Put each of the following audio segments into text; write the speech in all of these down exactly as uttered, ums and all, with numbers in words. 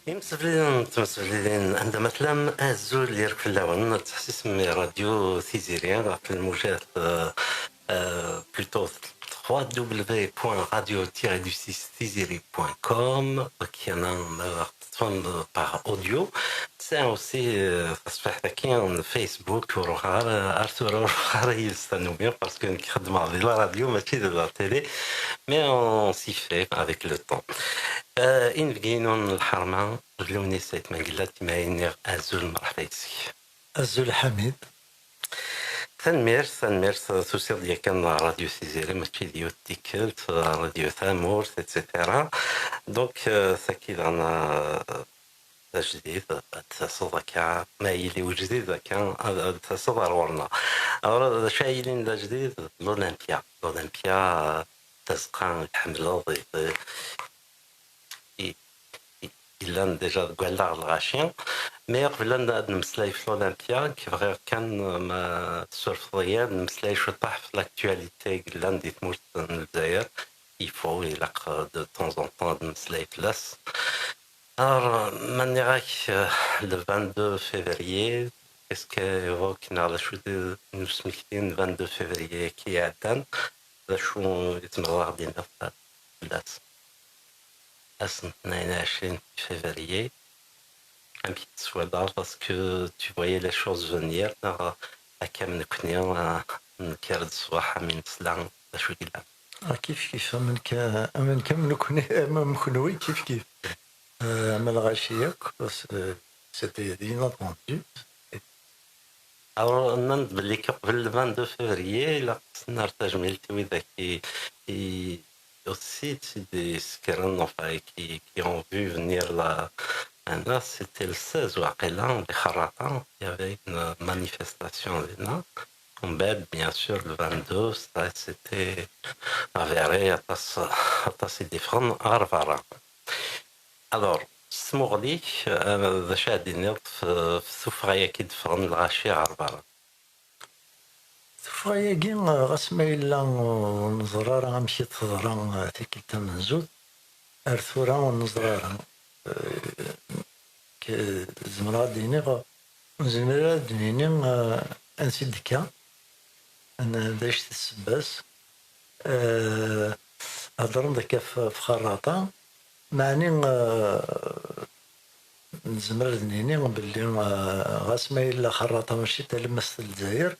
Imsefliden d tmesflidin, anda ma tellam, azul yerk fell-awen. Ad teḥsisem i Radio Tiziri ɣef lmujat, euh, euh, plutôt trois w point radio tiret du six tiziri point com, kena ma teṭṭfem par audio. Tesɛa aussi, euh, tasfiḥt-agi n Facebook, ur ruḥeɣ ara, ar tura ur ruḥeɣ ara yid-s tanumi, parce que nekk xeddmeɣ di la radio, mačči di la télé, mais on s'y fait avec le temps. Euh, inebgi-inu n lḥerma, Lewnis Ayt Mengellat, imayen nniɣ azul, merḥba yes-k. Azul Ḥamid. Tanemmirt, tanemmirt, tusiḍ-d yakan ɣer Radio Tiziri, mačči d yiwet tikkelt, Radio Tamurt, et cetera. Donc, euh, saki daɣen, euh, d ajdid, ad d-taseḍ akka, ma yili ujdid akka, ad, ad d-taseḍ ar ɣur-neɣ. Alors, d acu ay yilin d ajdid? L'Olympia. L'Olympia, euh, tazeqqa i tḥemmleḍ, i, i, i, yellan déjà deg wallaɣ n lɣaci. Mais qbel ad, ad nemmeslay ɣef l'Olympia, nekk bɣiɣ kan, euh, ma tessurfeḍ-iyi, ad nemmeslay cwiṭaḥ ɣef l'actualité i yellan di tmurt n Lezzayer. Il faut, ilaq, euh, de temps en temps ad nemmeslay fell-as. Alors, ma nniɣ-ak, euh, le vingt-deux février, qu'est-ce que évoque, neɣ d acu d, n usmekti n vingt-deux février-agi iɛeddan? D acu i tzemreḍ ad ɣ-d-tiniḍ fell-as? Ass n tnayen u ɛecrin février, amek i t-twalaḍ? Est-ce que tu voyais les choses venir, neɣ akka am nekni, euh, nekker-d ṣṣbeḥ, am i nesla d acu i yellan? Ah, kif kif, am nekk, am nekk, am nekni, am, am kenwi, kif kif. Euh, am lɣaci yakk, parce que c'était inattendu. Alors, nnan-d belli qbel le vingt-deux février, ilaq ad s-nerr tajmilt i widak i, i, aussi, i d-isekkren, enfin, qui, qui ont vu venir la, la, c'était le seize, waqila, di Xerraṭa, il y avait une manifestation dinna. Umbeɛd, bien sûr, le vingt-deux, ça, c'était avéré, aṭas, aṭas i d-iffɣen ɣer berra. Alors, s tmuɣli-k, euh, d acu ara d-tiniḍ f-, f tuffɣa-yagi i d-ffɣen lɣaci ɣer berra? Tuffɣa-yagi, euh, ɣas ma yella ur neẓri ara amek i d-teḍra, euh, tikkelt tamenzut, ar tura ur neẓri ara. Euh, k-, zemreɣ ad d-iniɣ, ur nezmir ara ad d-nini, euh, ansi d-tekka, n-, d acu d ssebba-s. Euh, heddren-d akka f-, f Xerraṭa, meɛni, euh, nezmer ad nini belli, euh, ɣas ma yella Xerraṭa mačči d talemmast n Lezzayer,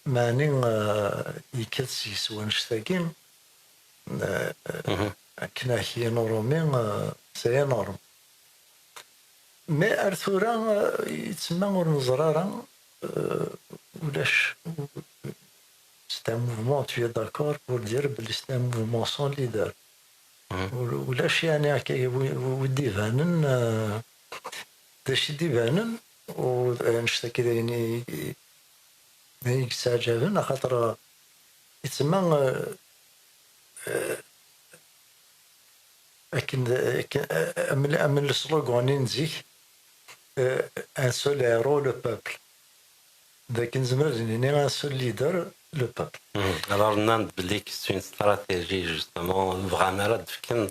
meɛni, euh, yekkat seg-s wannect-agi, euh, akken ak-yini uṛumi, euh, c'est énorme. Mais ar tura, euh, yettma ur neẓri ara, euh, ulac, c'est un mouvement, tu es d'accord pour dire belli c'est un mouvement sans leader. Ul-, ulac, yeɛni, akka, wi, wi d-ibanen, euh, d acu i d-ibanen, u, annect-agi d ayen i, i, d ayen i yesteɛǧaben, axaṭer, euh, yettma, euh, euh, akken, akken, euh, am, am slogan-nni n zik, euh, un seul héros, le peuple. D akken nezmer ad nini un seul leader, le peuple. Alors, nnan-d belli c'est une stratégie, justement, bɣan ara d-fken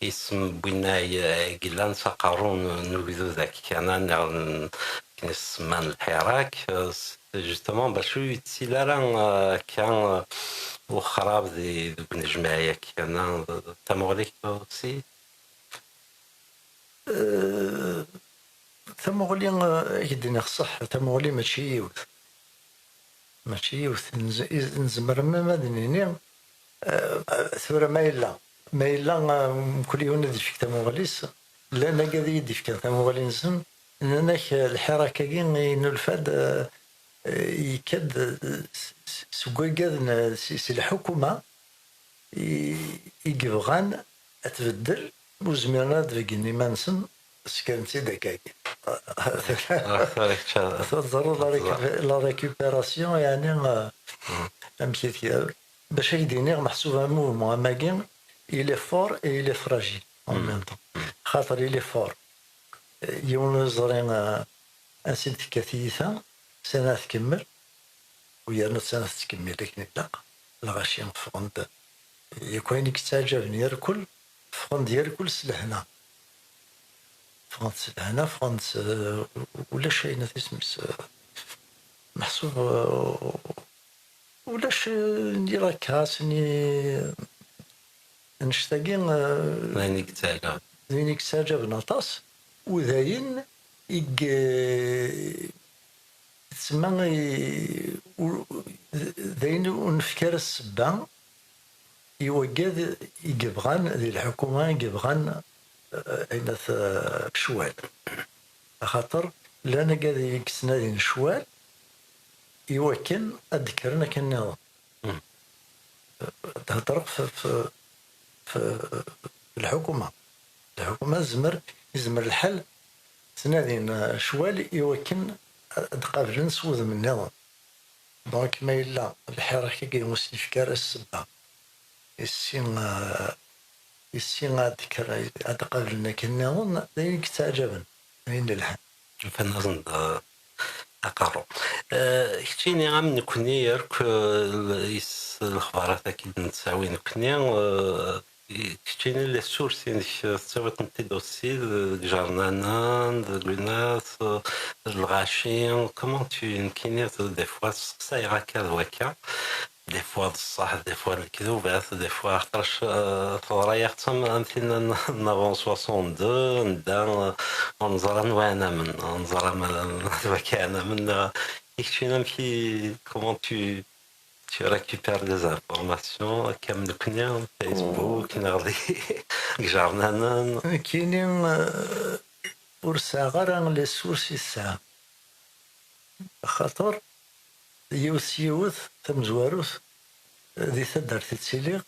isem n winna ay, ay yellan s aqerru n, n ugdud-agi kan, neɣ n, akken i s-semman lḥirak. Euh, c'est justement, bac ur yettili ara, euh, akka, euh, uxrab di, deg unejmaɛ-agi kan, d tamuɣli-k aussi? Euh, tamuɣli, euh, ad k-d-iniɣ ṣṣeḥ, tamuɣli mačči yiwet. Mačči yiwet. Nez-, iz-, nezmer même ad nini, euh, tura ma yella, ma yella, euh, mkul yiwen ad yefk tamuɣli-s, llan agad i yi-d-ifkan tamuɣli-nsen, nnan-ak, euh, lḥirak-agi i nulfa-d, euh, euh, yekka-d, euh, s, s, seg wagad n, si, si lḥukuma, i, i yebɣan ad tbeddel, ur zmiren ara ad d-beggnen iman-nsen, skren-tt-id akka-agi. Ah, teẓriḍ la récup-, la récupération, yeɛni, euh, amek i tga. Bac ad k-d-iniɣ, meḥsub am mouvement am-agi, il est fort et il est fragile en même temps. Xaṭer il est fort. Yiwen ur yeẓri, euh, ansi d-tekka tiyita, sani ad tkemmel, u yerna sani ad tettkemmil akken ilaq. Lɣaci ffɣen-d, yakk ayen i yettaɛǧaben irkul, ffɣen-d irkul s lehna. ffɣent s lehna, ffɣent s, eh, ulac ayen at isem-is, eh, meḥsub, eh, ulac, eh, ni la casse, ni annect-agi, eh, d ayen i yettaɛǧaben. D ayen i yettaɛǧaben aṭas, u d ayen i ye-, tsemma i, u-, d ayen ur nefki ara ssebba i waggad i yebɣan, di lḥukuma i yebɣan, eh, ayen at, eh, ccwal. Axaṭer llan agad i yettnadin ccwal i wakken ad d-kkren akka nniḍen. Hedreɣ f, f, f, f lḥukuma. Lḥukuma tezmer, yezmer lḥal ttnadin, eh, ccwal i wakken ad qablen s wudem nniḍen. Donc, ma yella lḥirak-agi ur s-nefki ara ssebba, issi, eh, issi ad d-kker, ad qablen akken nniḍen, d ayen i yettaɛǧaben, d ayen yelhan. Ufan-asen-d, eh, aqerru. Eh, keččini am nekni, yark, eh, l-, is-, lexbarat-agi i d-nettawi nekni, eh, i-, keččini les sources-inek, eh, tettawiḍ-tent-id aussi deg ijernanen, deg unat, eh, d lɣaci, comment tu, nekkini, des fois, sseqsayeɣ akka d wakka. Des fois d ṣṣeḥ, des fois d lekdubat, des fois axaṭerc, euh, teḍra-yaɣ d tam-, am tin n, n avant soixante-deux, nedda, euh, ur neẓra anwa ara namen, ur neẓra ma d wakka ara namen, neɣ i keččini amek i, comment tu, tu récupères des informations, akka am nekni, am Facebook, neɣ di, deg ijernanen. Nekkini, euh, ur sɛiɣ ara les sources i tesɛam. Axaṭer yiwet s yiwet tamezwarut, eh, di taddart i ttiliɣ,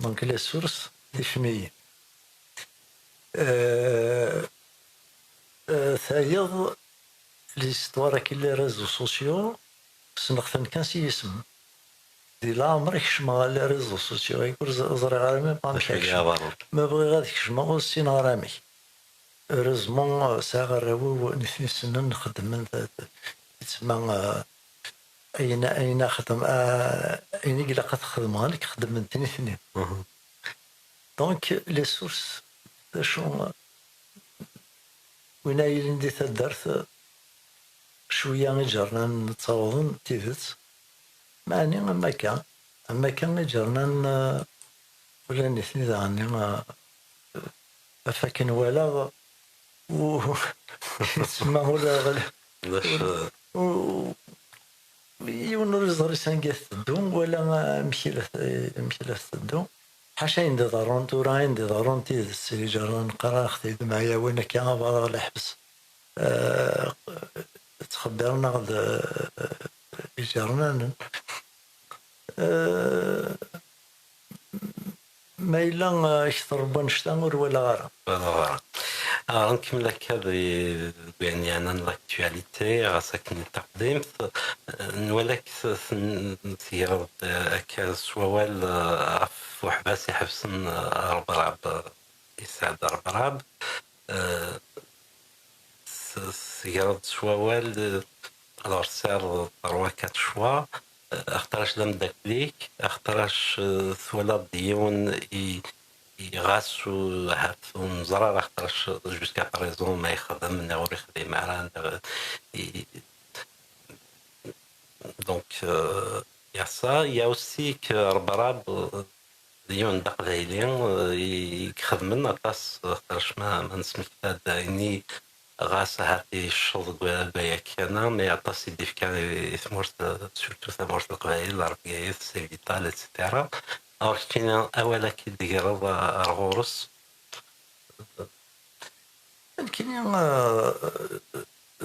donc les sources tifem-iyi. Eh, eh, tayeḍ, l'histoire-agi, les réseaux sociaux, ssneɣ-ten kan s yisem. Di leɛmer kecmeɣ ɣer les réseaux sociaux, ay ur ẓ-, ẓriɣ ara même amek ad kecmeɣ. Ma bɣiɣ ad kecmeɣ, ur ssineɣ ara amek. Heureusement, sɛiɣ arraw-iw, nitni ssnen, xeddmen, t-, t-, tsemma, eh, ayen, ayen axdem, eh, ayen i ilaq ad t-xedmeɣ nekk, xedmen-t nitni. Donc, les sources, d acu, win ara yilin di taddart, cwiya iǧernanen ttawḍen d tidet. Meɛni am akka, am akka iǧernanen, eh, ula nitni daɣen, eh, ɣef akken walaɣ, u-, yettsemma ula ɣel-, ulac, ur, eh, u-, yiwen ur yeẓri sanga tetteddu, wala amek i la t-, amek i la tetteddu. Ḥaca ayen d-iḍerrun tura, ayen d-iḍerrun tidet, iǧernanen qqareɣ-t-id, mɛiyawen akka, abareɣ leḥbes. Eh, ttxebbiren-aɣ-d, eh, iǧernanen. Eh, ma yella, eh, kter n wannect-a ur walaɣ ara. Walaɣ ara. Alors, nkemmel akka di, di wayen yeɛnan l'actualité, ɣas akken i taqdimt. Eh, nwala-k t-, ten-, tegreḍ, eh, akka s wawal, eh, ɣef uḥbas iḥebsen, eh, Rebrab, eh, Isɛad Rebrab. Eh, s-, tegreḍ s wawal, eh, alors tesɛiḍ trois quatre choix, eh, axeṭṭer-ac d ameddakel-ik, axeṭṭer-ac, eh, twalaḍ-d yiwen i, i ɣas u-, ahat ur neẓri ara, axeṭṭer-ac jusqu'à présent ma yexdem neɣ ur yexdim ara, neɣ i, donc, euh, il y a ça. Il y a aussi que Rebrab, euh, d yiwen d aqbayli, euh, i, i ixedmen aṭas, euh, xaṭerc ma, ma nesmekta-d ayen i ɣas ahat yecceḍ deg wa-, deg waya kan, mais aṭas i d-ifka i, i tmurt, euh, surtout tamurt n Leqbayel, ar Bgayet, Sidi Ṭal, et cetera. Alors, keččini awal-agi i d-tegreḍ, euh, ar ɣur-s. Nekkini, eh,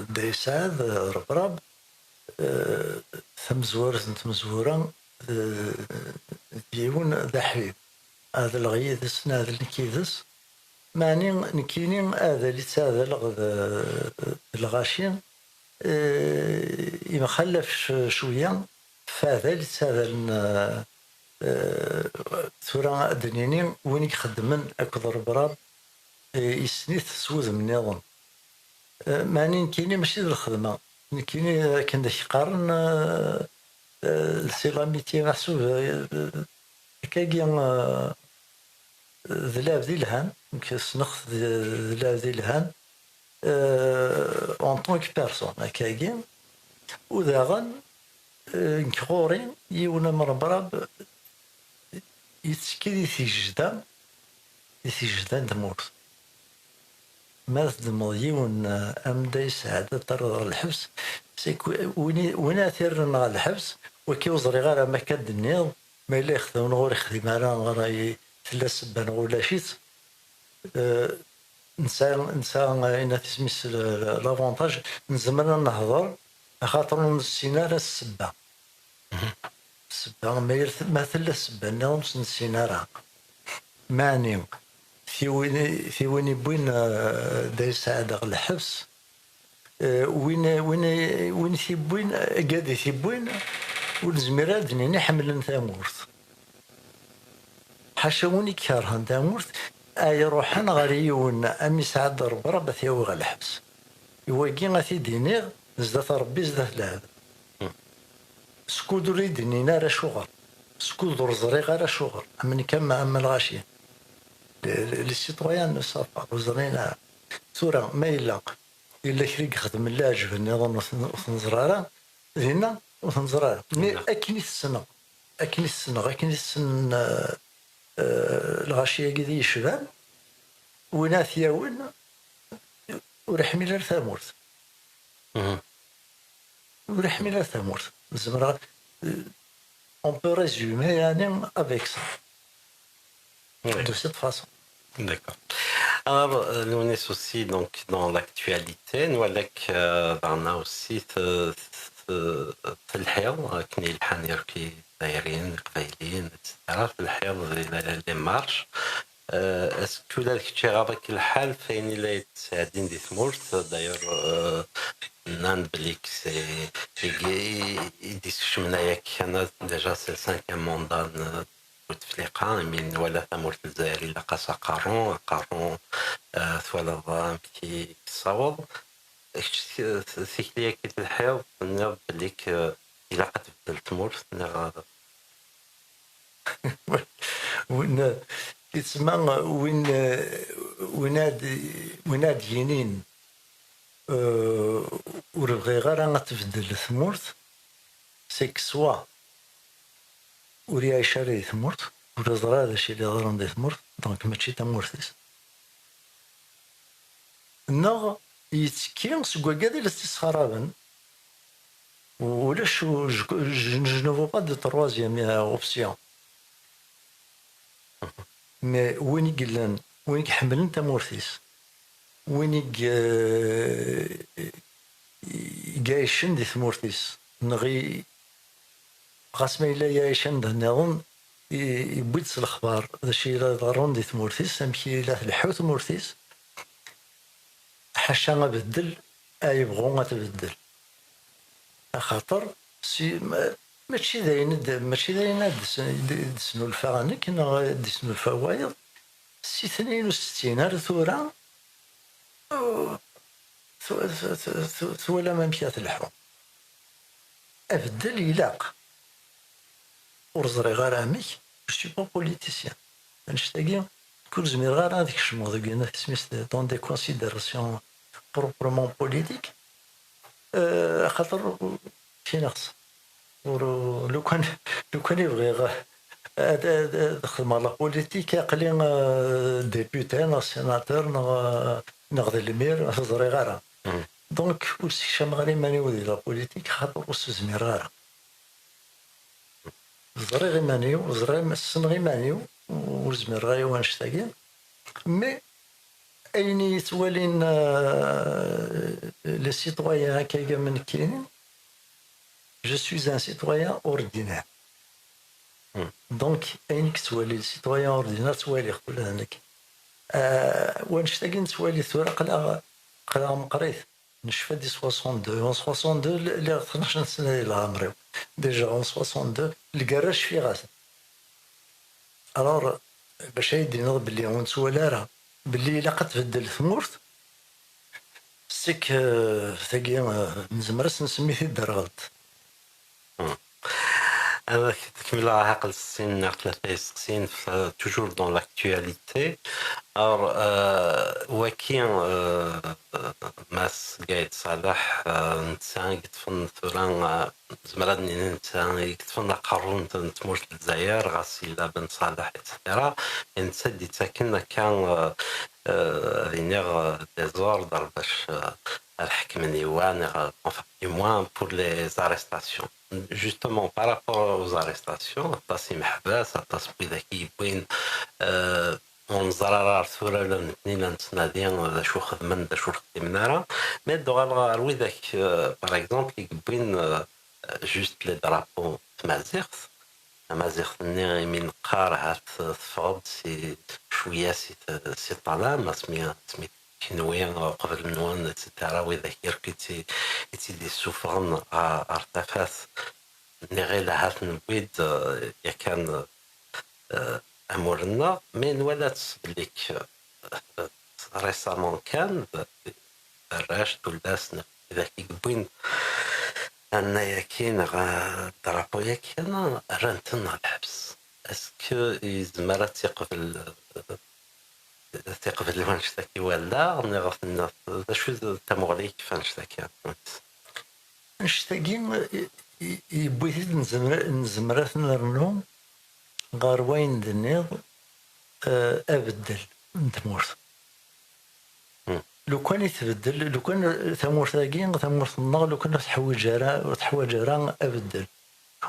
Dda Yesɛad, eh, Rebrab, eh, tamezwarut n tmezwura, eh, d yiwen d aḥbib. Ɛedleɣ yid-s, neɛdel nekk yid-s. Meɛni nekkini aɛdal i ttɛadaleɣ d, d lɣaci, eh, yemxallaf c-, cwiya f aɛdal i ttɛadalen, eh, eh, tura ad d-nini win i ixeddmen akked Rebrab, eh, yessen-it s wudem nniḍen. Eh, meɛni nekkini mačči d lxedma. Nekkini akken d ak-qqaren, eh, eh, c'est l'amitié meḥsub, eh, akkagi, eh, d lɛebd ilhan, nekk ssneɣ-t d, d lɛebd ilhan, euh, en tant que personne, akkagi, u daɣen, euh, nekk ɣur-i yiwen amrebrab yettekki di tijda, di tijda n tmurt. Ma teddmeḍ yiwen, euh, am Dda Yesɛad, ad t-terreḍ ɣer lḥebs, c'est que win i, win ara t-irren ɣer lḥebs, waki ur ẓriɣ ara ma akka d-tenniḍ, ma yella yexdem neɣ ur yexdim ara, neɣ i-, tella ssebba neɣ ulac-itt. Euh, nesɛa, nesɛa, euh, inat isem-is, l-, l-, l'avantage, nezmer ad nehder, axaṭer ur nessin ara ssebba. Ssebba, ma yal t-, ma tella ssebba nniḍen ur s-nessin ara. Meɛni, tiwin, tiwin iwwin, euh, Dda Yesɛad ɣer lḥebs, euh, win, win, win t-iwwin, agad i t-iwwin, ur nezmir ara ad d-nini ḥemmlen tamurt. Ḥaca win i ikerhen tamurt, ay ruḥen ɣer yiwen am Yesɛad Rebrab ad t-yawi ɣer lḥebs. I wagi ad t-id-iniɣ zdat Rebbi, zdat lɛebd. Skud ur yi-d-nnin ara acuɣer. Skud ur ẓriɣ ara acuɣer. Am nekk, am, am lɣaci. Les, les, les citoyens ne savent pas, ur ẓrin ara. Tura, ma yella, yella kra i ixedmen leɛǧeb nniḍen ur ten-, ur t-neẓri ara, dinna ur t-neẓri ara. Mais akken i t-ssneɣ, akken i t-ssneɣ, akken i t-ssnen, euh, euh, lɣaci-agi d yecban, win ara t-yawin, ur iḥmil ara tamurt. Ur iḥmil ara tamurt. Zemreɣ, euh, on peut résumer, yani, avec ça. Oui. De cette façon. D'accord. Alors, euh, nous on est aussi donc dans l'actualité. Nous, avec, euh, on a aussi ce, ce, ce, akken i lḥan irki dayrin, qbayliyin, et cetera. Telḥiḍ di la, les marches. Euh, est-ce que ula d kečč iɣaḍ-ak lḥal f ayen i la yettɛeddin di tmurt? D'ailleurs, euh, nnan-d belli k-, c'est, i, i, i d-iskecmen aya kan, déjà c'est le cinquième mandat n Bouteflika, imi nwala tamurt n Lezzayer ilaq-as aqerru, aqerru, euh, twalaḍ amek i yessaweḍ. Kečč t-, t-, tikli-agi telḥiḍ, tenniḍ belli k-, ilaq ad tbeddel tmurt, neɣ? Win, yettma, win, win ad, win ad yinin, euh, ur bɣiɣ ara ad tbeddel tmurt, c'est que soit ur iɛic ara di tmurt, ur iẓri ara d acu i la yeḍran di tmurt, donc mačči tamurt-is. Neɣ yettekki seg wagad i la t-issexraben. Ulac, je, je, je ne vois pas de troisième, euh, option. Mais win i yellan, win i iḥemmlen tamurt-is, win i, euh, i iɛicen di tmurt-is, neɣ i, ɣas ma yella iɛic anda nniḍen, i, yewwi-d s lexbar d acu i la iḍerrun di tmurt-is, amek i la tleḥḥu tmurt-is, ḥaca abeddel ay yebɣu ad tbeddel. Axaṭer si, ma-, mačči d ayen d-, mačči d ayen ad d-s-, d-, d-snulfaɣ nekk neɣ ad d-isnulfa wayeḍ. Si tnin u settin ar tura, uh, tw-, tw-, tw-, tw-, twalam amek ad telḥu. Abeddel ilaq. Ur ẓriɣ ara amek, je suis pas politicien. Annect-agi, ur zmireɣ ara ad kecmeɣ deg, isem-is, dans des considérations proprement politiques, euh, axaṭer, kinaɣ-s. Ur, lukan, lukan i bɣiɣ ad, ad, ad xedmeɣ la politique, aql-i, euh, député, neɣ sénateur, neɣ, euh, neɣ d lmir, ur ẓriɣ ara. Donc, ur ssekcameɣ ara iman-iw di la politique, xaṭer ur s-zmireɣ ara. Ẓriɣ iman-iw, ẓriɣ im-, ssneɣ iman-iw, ur zmireɣ ara i wannect-agi. Mais ayen i yettwalin, euh, les citoyens akka am nekkini, je suis un citoyen ordinaire. Donc, ayen i yettwali le citoyen ordinaire, ttwaliɣ-t ula d nekk. Euh, wannect-agi nettwali tura, aql-aɣ, aql-aɣ meqqrit. Necfa di soixante-deux. En soixante-deux, lliɣ tnac sna di leɛmer-iw. Déjà, en soixante-deux, lgerra cfiɣ-as. Alors, bac ad yi-d-tiniḍ belli ur nettwali ara belli ilaq ad tbeddel tmurt, c'est que, euh, tagi, euh, nezmer ad s-nsemmi tiderɣelt. Hmm. Ad ak-d-kemmleɣ ɛaqel sin neɣ tlata iseqsiyen, f-, toujours dans l'actualité. Alors, euh, waki, euh, Mass Gaël Salah, euh, netta i yeṭṭfen tura, euh, nezmer ad nini netta i yeṭṭfen aqerru n, n tmurt n Lezzayer, ɣas yella Ben Salah, et cetera. Netta i d-yettaken akka, euh, euh, ad iniɣ, euh, des ordres bac, euh, ad ḥekmen i wa, neɣ, euh, enfin, du moins pour les arrestations. Justement, par rapport aux arrestations, aṭas imeḥbas, aṭas n widak i yewwin, euh, ur neẓri ara ar tura ula d nutni la nettnadi d acu xedmen, d acu ur xdimen ara. Mais ad d-uɣaleɣ ar widak, euh, par exemple, i yewwin, euh, juste les drapeaux n tmaziɣt. Tamaziɣt-nni imi neqqar ahat teffeɣ-d si, cwiya si, si ṭṭlam, asmi, asmi kenwi uqbel-nwen, et cetera, widak akk i tt-, i tt-id-yessufɣen ɣer, ɣer tafat. Nniɣ ahat newwi-d, eh, yakan, eh, amur-nneɣ, mi nwala-tt belli k-, eh, récemment kan, d, d arrac, tullas, widak i yewwin anna-yaki neɣ, eh, drapeau-yaki, rran-ten ɣer lḥebs. Est-ce que yezmer ad tt-iqbel, eh, ad tt-iqbel wanect-aki wallaɣ, neɣ tenna d acu d tamuɣli-k ɣef wanect-aki? Annect-agi, i, i, yewwi-t-id nezmer, nezmer ad t-nernu ɣer wayen d-tenniḍ, eh, abeddel n tmurt. Hmm. Lukan i tbeddel, lukan tamurt-agi, tamurt-nneɣ, lukan ur teḥwaǧ ara, ur teḥwaǧ ara abeddel.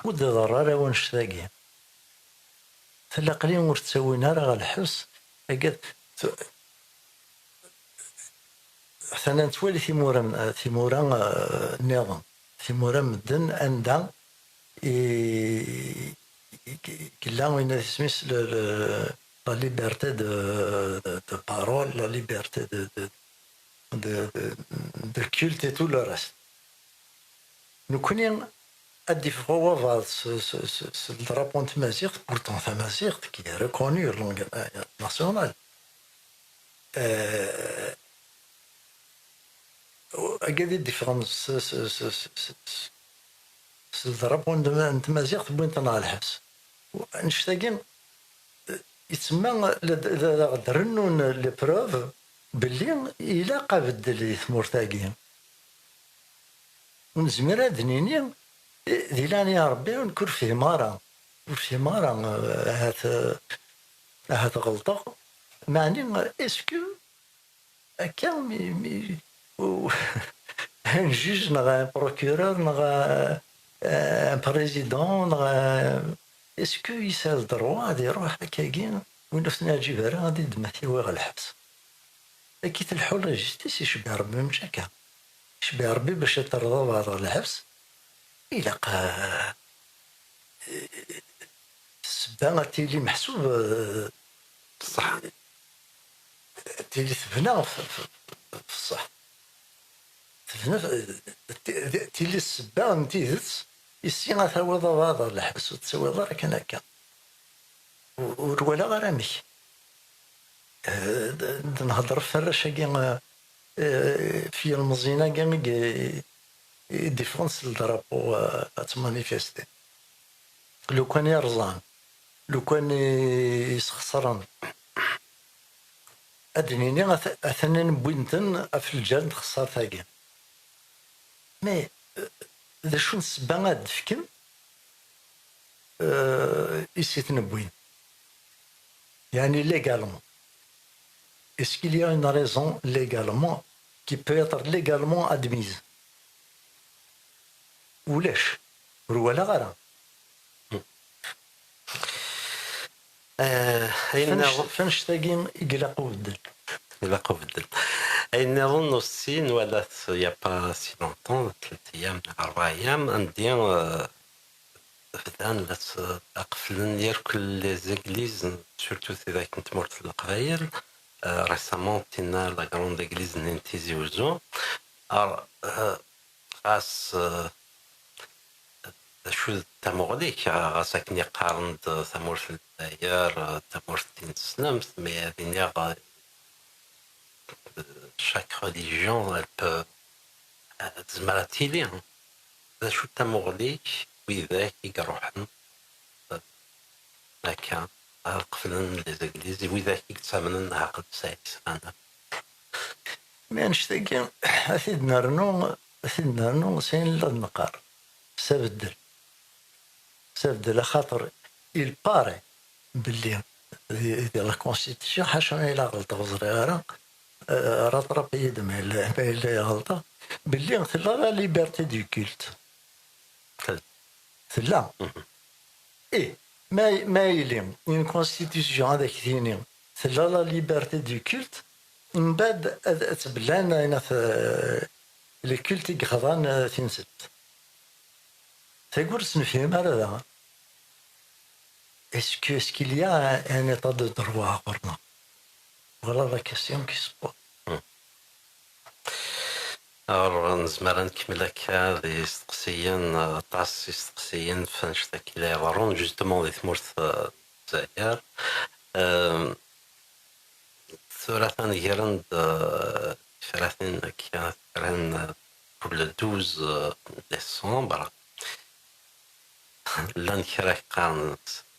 Ur d-iḍerru ara wanect-agi. Tella aqli ur ttawin ara ɣer lḥebs, agad, t-, atan nettwali timura, timura, eh, nniḍen, timura medden anda i, i, i, yella win isem-is le, le, la liberté de, de, de parole, la liberté de, de, de, de, de culte et tout le reste. Nekkni ad d-iffeɣ wabɛaḍ s, s, s, s drapeau n tmaziɣt, pourtant tamaziɣt qui est reconnue langue, euh, nationale. Euh, agad i d-iffɣen s, s, s, s, s, s drapeau n tma-, n tmaziɣt, wwin-ten ɣer lḥebs. Annect-agi, yettsemma la, la, la d-rennun les preuves belli ilaq abeddel i tmurt-agi. Ur nezmir ad d-nini, eh, di leɛnaya Rebbi, nekk ur fhimeɣ ara. Ur fhimeɣ ara, eh, ahat, eh, ahat ɣelṭeɣ. Meɛni, est-ce que akka, mi, mi, u-, un juge, neɣ un procureur, neɣ, eh, un président, neɣ, eh, est-ce que yesɛa le droit ad iruḥ akkagi, win ur t-neɛǧib ara, ad iddem, ad t-yawi ɣer lḥebs? Akka i tleḥḥu la justice, icebbeḥ Rebbi mačči akka. Icebbeḥ Rebbi bac ad terreḍ abɛaḍ ɣer lḥebs, ilaq, eh, ssebba ad tili meḥsub, eh, ṣṣeḥ. Ad tili tebna f, f, f ṣṣeḥ. Tebna f, ti-, tili ssebba n tidet, issi ad tawiḍ abɛaḍ ɣer lḥebs, ur tettawiḍ ara kan akka. Ur, ur walaɣ ara amek. Eh, d, d-nhedder ɣef warrac-agi, eh, eh, f yilmeẓyen-agi i, i d-iffɣen s le drapeau, eh, ad ttmanifestin. Lukan i rẓan, lukan i, i sxeṣren, ad d-nini at-, atan wwin-ten ɣef lǧal n txeṣṣart-agi. Mais, eh, d acu n ssebba ad d-fken, eh, i s-iten-wwin? Yeɛni légalement. Est-ce qu'il y a une raison légalement qui peut être légalement admise? Ulac. Ur walaɣ ara. Eh, ayen nniḍen, f annect-agi i ilaq ubeddel. Ilaq ubeddel. Ayen nniḍen aussi, nwala-t il y a pas si longtemps, tlet ayyam, rebɛa ayyam, andi, eh, bdan la s-, la qeflen yerkel les églises, surtout tidak n tmurt n Leqbayel. Eh, récemment, tinna la grande église n Tizi Uzzu. Alors, eh, ɣas, eh, d acu d tamuɣli-k, ɣas akken i qqaren-d tamurt n Lezzayer, tamurt tineslemt, mais ad iniɣ, eh, chaque religion, elle peut, eh, tezmer ad tili. D acu d tamuɣli-k, widak i iruḥen Akka, ad qeflen les églises, widak i yettamnen ɛaqel sɛid sfana. Mi annect-agi, ad t-id-nernu, ad t-id-nernu s ayen la d-neqqar, s abeddel. S abeddel, axaṭer il paraît belli di, di la constitution, ḥaca ma yella ɣelṭeɣ, ur ẓriɣ ara, euh, rattrape-iyi-d ma yella, ma yella ɣelṭeɣ, belli tella la liberté du culte. Tella. Ih, ma, ma yili une constitution ad ak-tini tella la liberté du culte, mbaɛd ad, ad teblan ayen at, euh, les cultes i yexḍan, euh, tinsebt. Tagi ur tt-nefhim ara daɣen. Est-ce que, est-ce qu'il y a un, un état de droit ɣur-neɣ? Voilà la question qui se pose. Alors, nezmer ad nkemmel akka d isteqsiyen, aṭas isteqsiyen f annect-agi la iḍerrun, justement, di tmurt, euh, n Lezzayer. Euh, tura atan gren-d, euh, tifratin akka, tifratin, euh, pour le douze, euh, décembre. Llan kra yeqqaren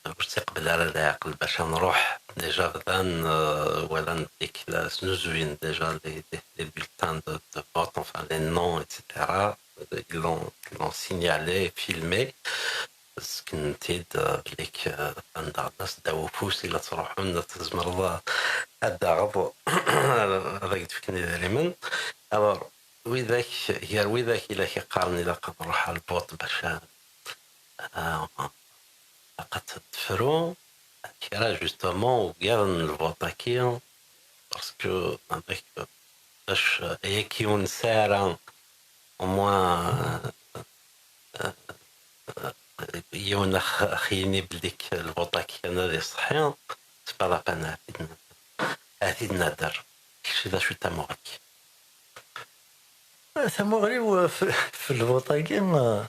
ur tt-iqbel ara leɛqel bac ad nruḥ. Déjà bdan, euh, walan dik la snuzuyen déjà les, les, les bulletins de, de vote, enfin les noms, et cetera. Ils l'ont, ils l'ont signalé, filmé. Sken-t-id, euh, belli k, euh, anda ɣlas ddaw ufus i la ttruḥun, tzemreḍ ad d-taɣeḍ ad ak-d-fken idrimen. Alors, widak, gar widak i la k-iqqaren ilaq ad ruḥ al vote bac, euh, ilaq ad tefru kra, justement, ugar n lvoṭ-agi, parce que, avec, euh, bac, euh, ayagi ur nesɛi ara, au moins, euh, euh, yiwen ax-, ax-yini belli k-, lvoṭ-agi kan ad iṣeḥḥi, c'est pas la peine, ad t-id-, ad t-id-nader. Kečč d acu tamuɣli-k? Tamuɣli-w f-, f lvoṭ-agi, euh,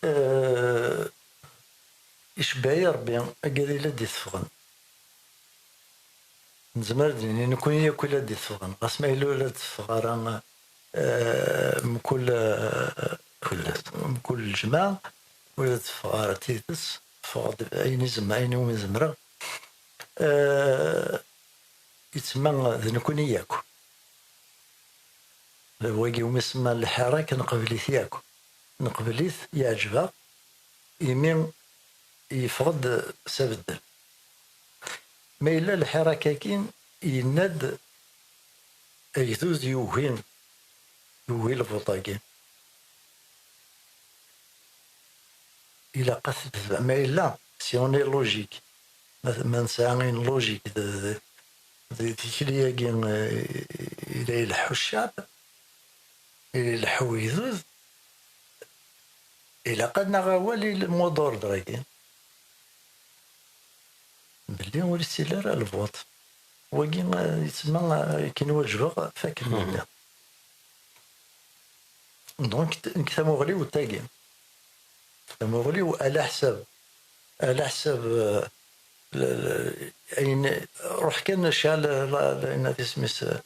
euh, icebbeḥ-iyi Rebbi, agad i la d-iteffɣen. Nezmer ad d-nini nekkni yakk i la d-iffɣen, ɣas ma yella ur la d-teffeɣ ara, eh, mkul, eh, mkul lǧemɛa, ur la d-teffeɣ ara tidet, teffeɣ-d ayen i zem-, ayen iwumi zemreɣ. Eh, yettma d nekkni yakk. D wagi umi semman lḥirak, neqbel-it yakk. Neqbel-it, yeɛǧeb-aɣ, imi yeffeɣ-d s abeddel. Ma yella lḥirak-agi, yenna-d agdud yugi, yugi lvuṭ-agi. Ilaq ad t-, ma yella, si on est logique, ma, ma nesɛa une logique de, de, de tikli-agi, eh, i la ileḥḥu ccɛeb, i la ileḥḥu ugdud, ilaq ad naɣ awal i le mot d'ordre-agi, belli ur yettili ara lvuṭ. Wagi, eh, yettma, eh, akken wajbeɣ, fakken nella. Donc, t-, nekk tamuɣli-w d tagi. Tamuɣli-w ala ḥsab, ala ḥsab, eh, l-, l-, ayen, ruḥ kan cɛel la, la, la, yenna tisem-is, eh,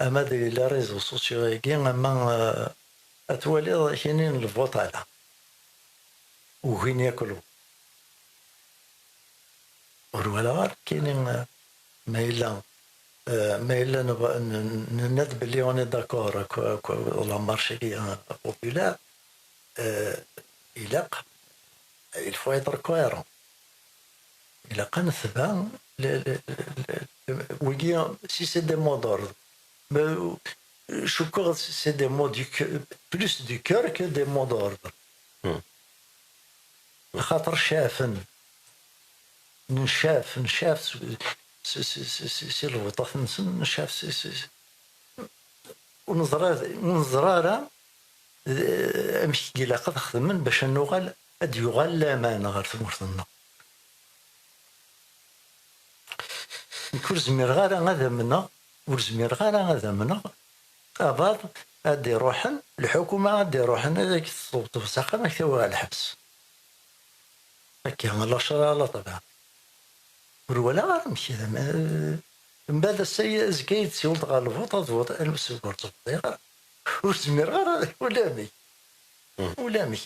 ama di les réseaux sociaux-agi, ama, eh, ad twaliḍ kini n lvuṭ ala. Ugin yakk lvuṭ. Ur walaɣ ara kini, eh, ma yella, eh, ma yella neb-, n-, n-, nenna-d belli on est d'accord, que, que la marche-agi, eh, populaire, eh, ilaq, il faut être cohérent. Ilaq ad netba le, le, le, le, wigi, si c'est des mots d'ordre. Mais, euh, cukkeɣ c'est des mots du cœur, plus du cœur que des mots d'ordre. Hmm. Axaṭer cafen. Ncaf, ncaf s, s, s, s, s, si lweṭṭat-nsen, ncaf s, s, s, ur neẓra, ur neẓra ara, eh, amek i ilaq ad xedmen bac ad nuɣal, ad d-yuɣal laman ɣer tmurt-nneɣ. Nekk ur zmireɣ ara ad amneɣ, ur zmireɣ ara ad amneɣ abaḍ ad d-iruḥen, lḥukuma ad d-iruḥen ad ak-teṭṭebṭeb s axxam, ad k-tawi ɣer lḥebs. Akka, la ccṛeɛ la ṭṭbiɛa. Ur walaɣ ara amek, eh, mbeɛd ass-a, azekka i d-tsiwleḍ ɣer lvuṭ, ad vuṭ, almessid ur ttebṭiɣ ara. Ur zmireɣ ara, ulamek. Hmm. Ulamek.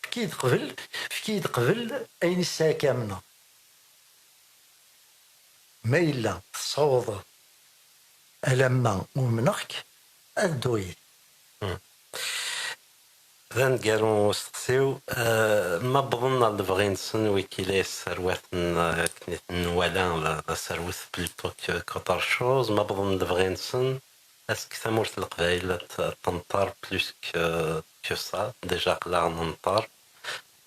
Efk-iyi-d qbel, efk-iyi-d qbel ayen i sɛiɣ kamneɣ. Ma yella tessawḍeḍ alamma umneɣ-k, ad dduɣ yid-k. D aneggaru usteqsi-w. Eh, ma wwḍen ɣer lebɣi-nsen, wigi la yesserwaten, eh, akken i ten-nwala, la, la serwet plutôt que, qu'autre chose, ma wwḍen lebɣi-nsen, est-ce que tamurt n Leqbayel ad t-, ad tenṭer plus que, que ça? Déjà aql-aɣ nenṭer.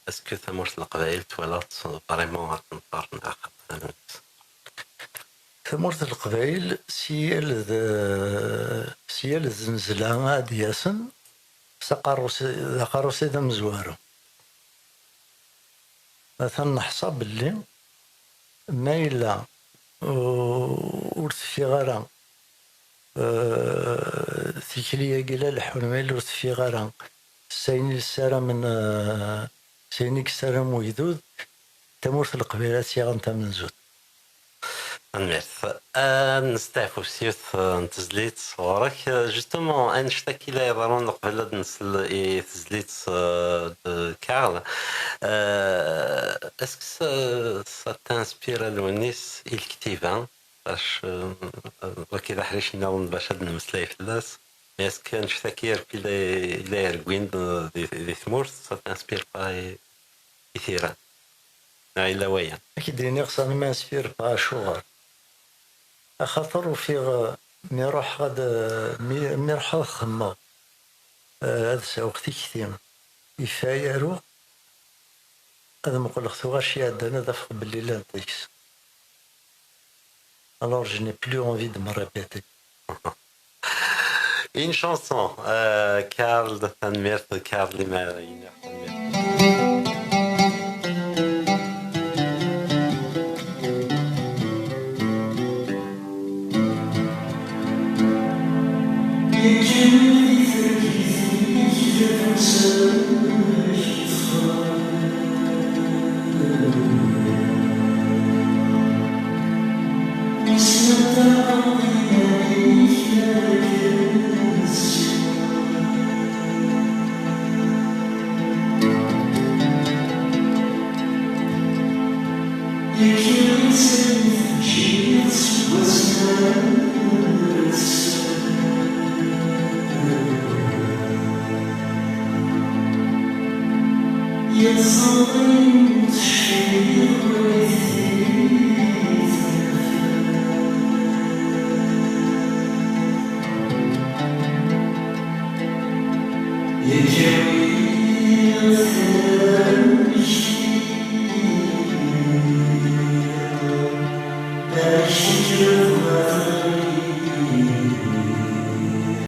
Est-ce que tamurt n Leqbayel twalaḍ-tt vraiment ad tenṭer neɣ ad tenṭer? Tamurt n Leqbayel, si yal d, si yal d nnezla ad d-yasen, s aqerru-s, d aqerru-s i d amezwaru. Atan neḥṣa belli ma yella u-, ur teffiɣ ara, eh, tikli-agi la leḥḥun, ma yella ur teffiɣ ara s ayen i ssaramen, eh, s ayen i yessaram wegdud, tamurt n Leqbayel ad tt-yaɣen tamenzut. Tanemmirt. Ad nesteɛfu s yiwet, eh, n tezlit ɣur-k. Eh, justement, annect-agi la iḍerrun qbel ad nsel i tezlit, eh, de Karl. Eh, est-ce que ça, ça t'inspire, a Lewnis, i lektiba? Bac, eh, wagi d aḥric nniḍen bac ad nemmeslay fell-as. Mais est-ce que annect-agi irk i la, i la irewwin, eh, di, di tmurt, ça t'inspire pas i, i tira? Neɣ yella waya? Ad k-d-iniɣ, ça ne m'inspire pas. Acuɣer? Axaṭer ufiɣ, eh, mi ruḥeɣ ad, eh, mi, mi ruḥeɣ ad xemmeɣ, eh, ad sɛuɣ tikti, ifa aru, ad muqleɣ tuɣac iɛeddan, ad afeɣ belli llant deg-s. Alors, je n'ai plus envie de me répéter. Une chanson, euh, Karl, tanemmirt, Karl, i ma yella, tanemmirt.